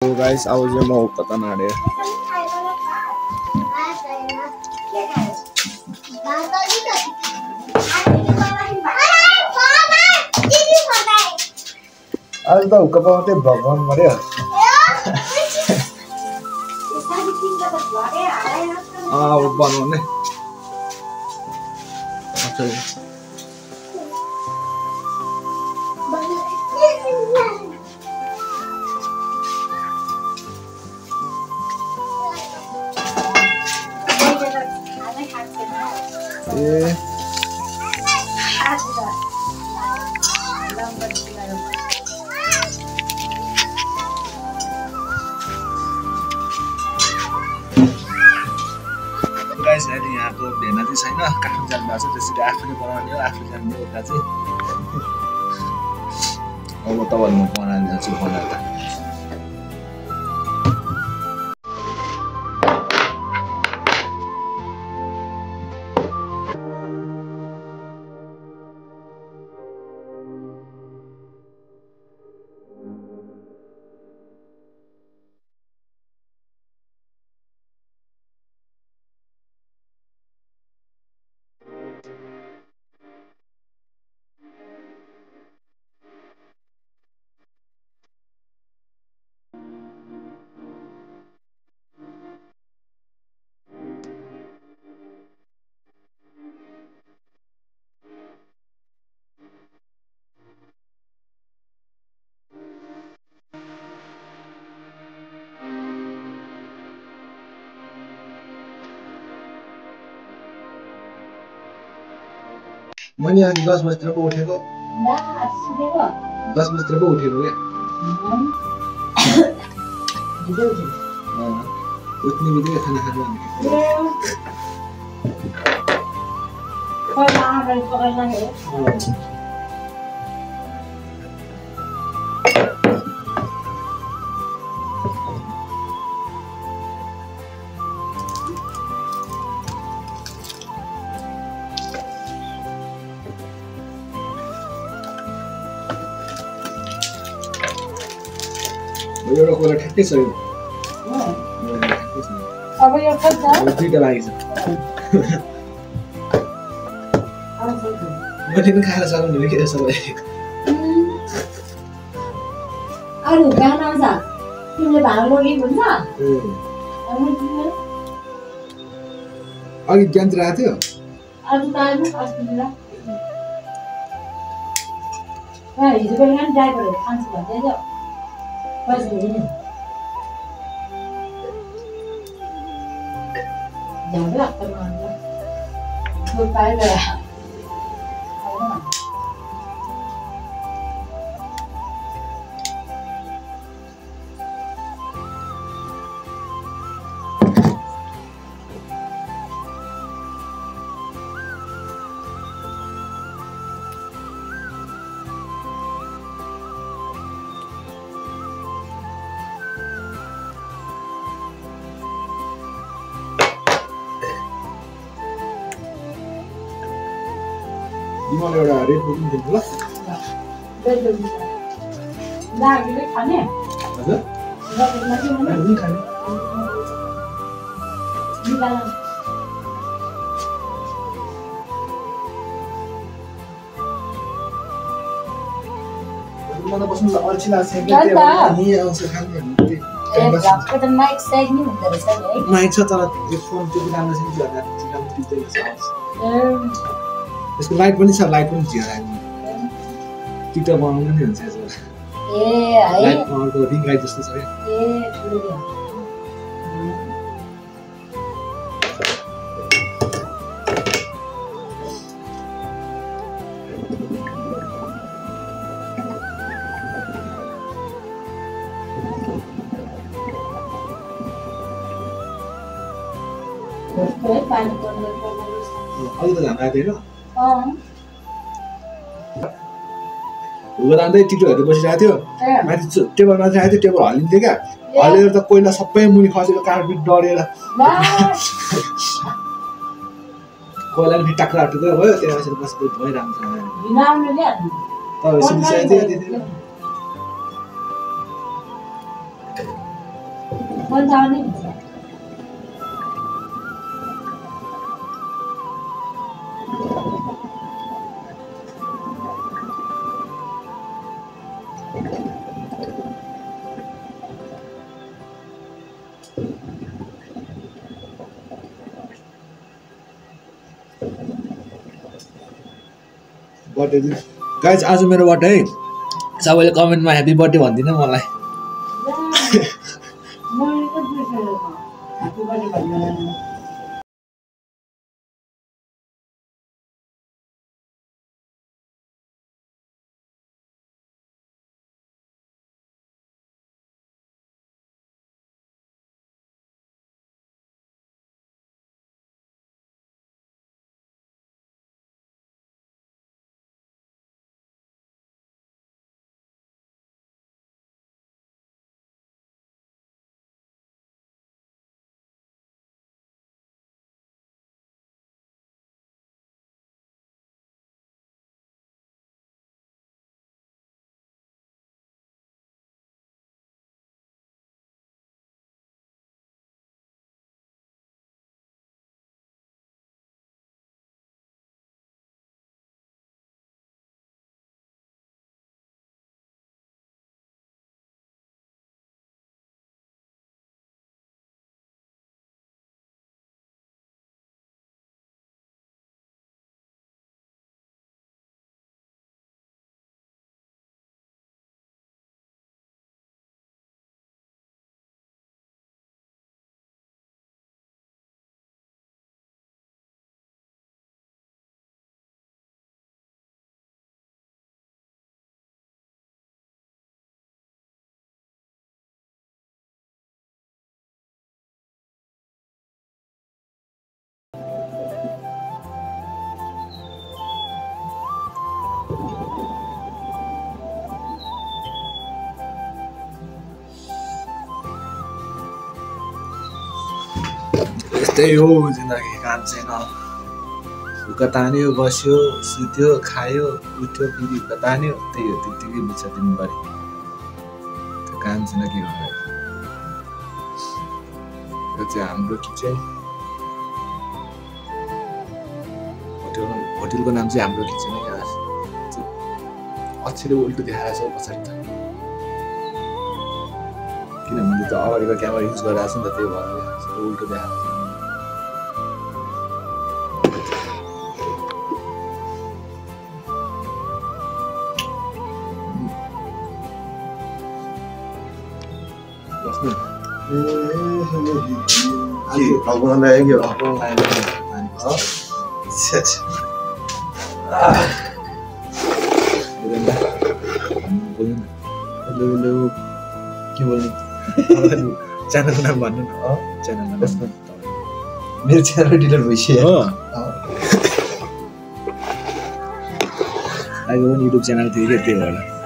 So guys, I was mau pata na de. आज त हुक्का पाउँथे भगवान मर्यो बनाउने guys, अहिले यहाँको भेना चाहिँ छैन काठमाडौँ जानु भएको छ त्यसैले आफूले बनाउने हो आफूले जान्ने उता चाहिँ अब तपाईँहरू म बनाएर जान्छु बनाएर मैले अनि 10 बजेतिर पो उठेको 10 बजेतिर पो उठेको के उठ्ने बित्तिकै खाना खानु एउटा कुरा ठ्याक्कै छ यो अब यो कता दुईटा लागि छ मैले पनि खाएर सक्नु के सबै अरु गाना आउँछ तिमीले भाग लोगी हुन्छ अघि ज्ञानतिर आएको थियो अरु त आएन अस्तिला हिजो पनि ड्राइभरहरू खान्छ भन्दै थियो पैसा दिने ज्यादा आता मान्दा तो पाए गया दिमाग एउटा रेड बुकिङ दिनु ल रेड बुकिङ लाग्यो खाने हजुर लाग्यो खाने निकाल्नु मलाई बस्नु अल्छी लाग्छ नि आउँछ खाने ब्लगको त माइक साइड नि हुँदो रहेछ नि है माइक छ तर यो फोन त्यो राम्रो छ नि झर्दा टिप्दै छ यसको लाइट पनि छ लाइट पनि झिरायो टिकटक बनाउनु नि हुन्छ यसो ए है लाइट पावरको रिङ लाइट जस्तो छ ए ठुलो पानी पर्ने अघि त घाम आएको थियो अँ उदाउँदै टिकटक हेर्दै बसिरहेको थियो माथि टेबलमा चाहिँ आएको थियो टेबल हल्लिन्थ्यो क्या हल्लेर त कोइला सबै मुनि खसेको कार्पेट डढेर कोइला पनि टाक्रा टुक्रा भयो त्यहाँ बसेर बसेर भइरहेको छ तपाईँ सुनिसकेको थियो त्यति 55 हुन्छ बर्थडे दिन गाइज आज मेरो बर्थडे है सबैले कमेन्टमा ह्याप्पी बर्थडे भनिदिनु मलाई यस्तै हो जिन्दगी काम छैन हुक्का तान्यो बस्यो सुत्यो खायो उठ्यो फेरि हुक्का तान्यो त्यही हो त्यतिकै बित्छ दिनभरि त्यो काम छैन के भन्नु यो चाहिँ हाम्रो किचन होटेलको नाम चाहिँ हाम्रो किचन है अक्षरले उल्टो देखाएर छ पछाडि त किनभने त अगाडिको क्यामेरा युज गरिरहेको छ नि त त्यही भएर उल्टो देखाएर के बोल्नु च्यानलको नाम भन्नु न च्यानलको नाम मेरो च्यानल डिलिट भइसक्यो हो अहिले पनि युट्युब च्यानल थियो क्या त्यही भएर